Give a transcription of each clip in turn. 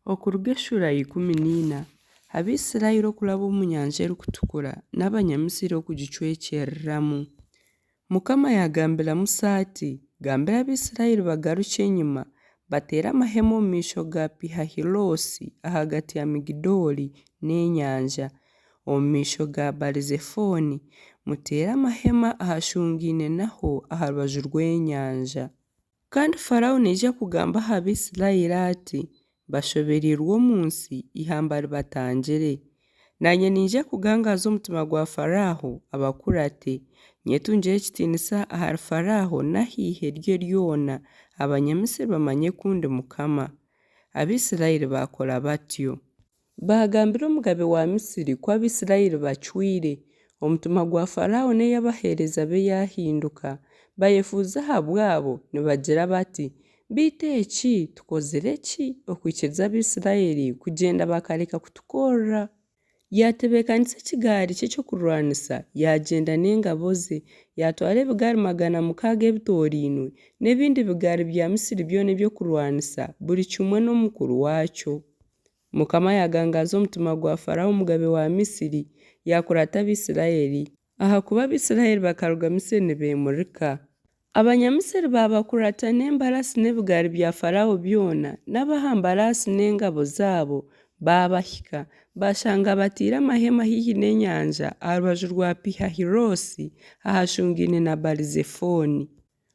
Okuruga eshuura ya 14. Abaisraeli okuraba omu Nyanja Erikutukura n'Abanyamisri okugicwekyereramu. Mukama yaagambira Musa ati, Gambira Abaisiraeli bagarukye enyima, bateere amahema omu maisho ga Pihaahiroosi ahagati ya Migidooli n'enyanja, omu maisho ga Baalizefoni. Muteere amahema ahashungaine naho aha rubaju rw'enyanja. Kandi Faraaho naija kugamba aha Baisiraeli ati, Bashobereirwe omu nsi, eihamba ribatangire. Naanye niinyija kugangaaza omutima gwa Faraaho, abakurate, nyetungire ekitiinisa ahari Faraaho n'aha ihe rye ryona, Abanyamisiri bamanye ku ndi Mukama. Abaisiraeli baakora batyo. Baagambira omugabe wa Misiri ku Abaisiraeli bacwire, omutima gwa Faraaho n'ey'abaheereza be yaahinduka, baayefuuza ahabwabo, nibagira bati, Beitu eki tukozire ki, okwikiriza Abaisiraeli kugyenda bakareka kutukorera? Yaatebeekanisa ekigaari kye ky'okurwanisa, yaagyenda n'engabo ze, yaatwara ebigaari 600 ebitoorainwe, n'ebindi bigaari bya Misiri byona eby'okurwanisa, buri kimwe n'omukuru waakyo. Mukama yaagangaaza omutima gwa Faraaho omugabe wa Misiri, yaakurata Abaisiraeli. Ahakuba Abaisiraeli bakaruga Misiri nibeemurika. Abanyamisiri baabakurata n'embaraasi n'ebigaari bya Faraaho byona, n'ab'aha mbaraasi n'engabo zaabo, baabahika, baashanga bataire amahema haihi n'enyanja aha rubaju rwa Pihaahiroosi, ahashungaine na Baalizefooni.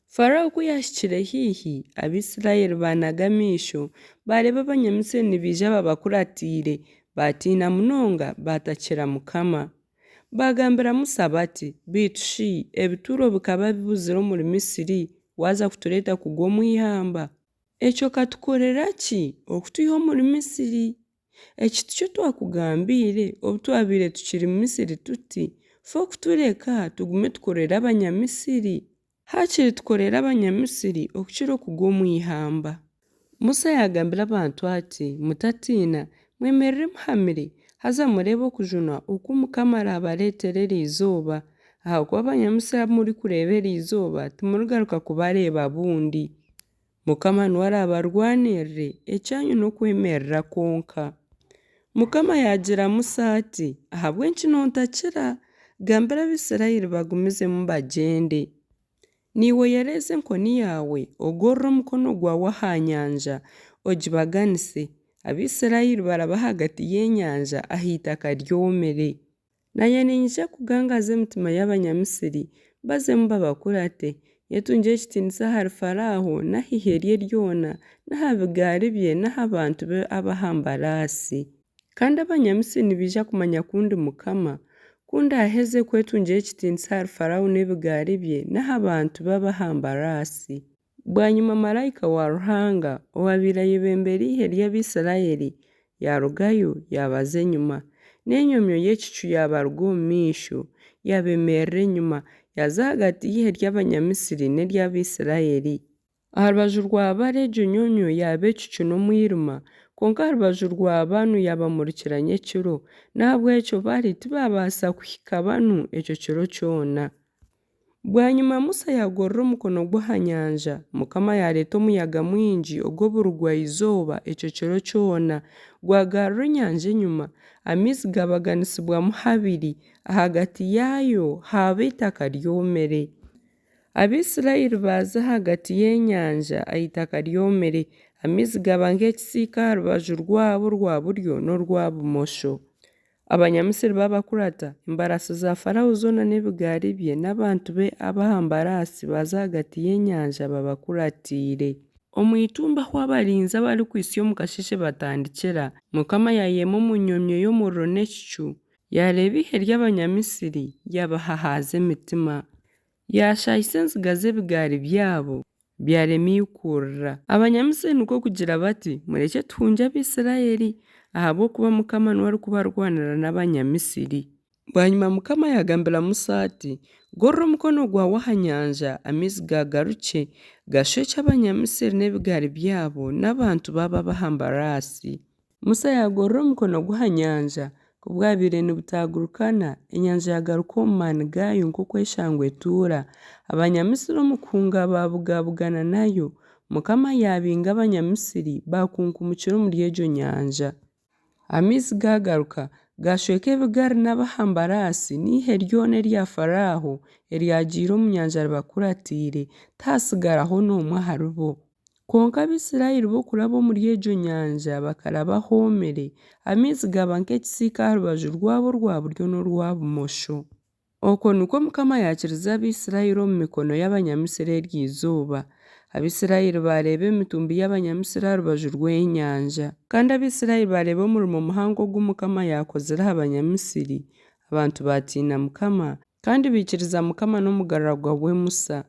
Faraaho ku yaahikire haihi, Abaisiraeli baanaga amaisho, baareeba Abanyamisiri nibaija babakuratiire, baatiina munonga, baatakira Mukama. Baagambira Musa bati, Beitu shi, ebituuro bikaba bibuzire omuri Misiri, waaza kutureeta kugwa omu ihamba? Ekyo okatukorera ki, okutwiha omuri Misiri? Eki tikyo twakugambiire, obu twabaire tukiri Misiri tuti, Fa okutureka, tugume tukorere Abanyamisiri? Haakiri tukorere Abanyamisiri okukira okugwa omu ihamba. Musa yaagambira abantu ati, Mutatiina, mwemerere muhamire, haza mureebe okujunwa oku Mukama araabareetere eri izooba, ahakuba Abanyamisiri abu murikureeba eri izooba timurigaruka kubareeba bundi. Mukama niwe araabarwanirire, ekyanyu n'okwemerera kwonka. Mukama yaagira Musa ati, Ahabw'enki nontakira? Gambira Abaisiraeli bagumizemu bagyende. Naiwe oyereeze enkoni yaawe, ogorore omukono gwawe aha nyanja, ogibaganise, Abaisiraeli barabe ahagati y'enyanja aha itaka ryomire. Naanye niinyija kugangaaza emitima y'Abanyamisiri, bazemu babakurate, nyetungire ekitiinisa ahari Faraaho n'aha ihe rye ryona, n'aha bigaari bye n'aha bantu be ab'aha mbaraasi. Kandi Abanyamisiri nibaija kumanya ku ndi Mukama, ku ndaaheze kwetungira ekitiinisa ahari Faraaho n'ebigaari bye n'aha bantu be ab'aha mbaraasi. Bwanyima maraika wa Ruhanga, owaabaire ayebembeire eihe ry'Abaisiraeli, yaarugayo, yaabaza enyima, n'enyomyo y'ekicu yaabaruga omu maisho, yaabeemerera enyima, yaaza ahagati y'eihe ry'Abanyamisiri n'ery'Abaisiraeli. Aha rubaju rwa bari egyo nyomyo yaaba ekicu n'omwirima, kwonka aha rubaju rwa banu yaabamurikira nyekiro. N'ahabw'ekyo bari tibaabaasa kuhika banu ekyo kiro kyona. Bwanyima Musa yaagorora omukono gwe aha nyanja, Mukama yaareeta omuyaga mwingi ogw'oburugwa-izooba ekyo kiro kyona, gwagarura enyanja enyima, amaizi gaabaganisibwamu habiri, ahagati yaayo haaba eitaka ryomire. Abaisiraeli baaza ahagati y'enyanja aha itaka ryomire, amaizi gaba nk'ekisiika aha rubaju rwabo orwa buryo n'orwa bumosho. Abanyamisiri baabakurata, embaraasi za Faraaho zoona n'ebigaari bye n'abantu be ab'aha mbaraasi baaza ahagati y'enyanja babakuratiire. Omu itumbi ahu abarinzi abarikuhitsya omu kasheeshe batandikira, Mukama yaayema omu nyomyo y'omuriro n'ekicu, yaareeba eihe ry'Abanyamisiri, yaabahahaaza emitima. Yaashaahisa enziga z'ebigaari byabo, byarema eikurura. Abanyamisiri nikwo kugira bati, Murekye tuhungye Abaisiraeli, ahabw'okuba Mukama niwe arikubarwanira n'Abanyamisiri. Bwanyima Mukama yaagambira Musa ati, Gorora omukono gwawe aha nyanja, amaizi gagarukye, gashwekye Abanyamisiri n'ebigaari byabo n'abantu baabo ab'aha mbaraasi. Musa yaagorora omukono gwe aha nyanja, ku bwabaire nibutaagurikana, enyanja yaagaruka omu maani gaayo nk'oku eshangwe etuura. Abanyamisiri omu kuhunga baabugabugana nayo. Mukama yaabinga Abanyamisiri, baakunkumukira omuri egyo nyanja. Amaizi gaagaruka, gaashweka ebigaari n'ab'ahambaraasi n'eihe ryona erya Faraaho eryagiire omu nyanja ribakuratiire, tihaatsigaraho n'omwe aharibo. Kwonka Abaisiraeli bo okuraba omuri egyo nyanja bakaraba ahoomire, amaizi gaaba nk'ekisiika aha rubaju rwabo orwa buryo n'orwa bumosho. Okwo nikwo Mukama yaakirize Abaisiraeli omu mikono y'Abanyamisiri eryo izooba. Abaisiraeli baareeba emitumbi y'Abanyamisiri aha rubaju rw'enyanja. Kandi Abaisiraeli baareeba omurimo muhango ogu Mukama yaakozire aha Banyamisiri, abantu baatiina Mukama, kandi baikiriza Mukama n'omugaragwa we Musa.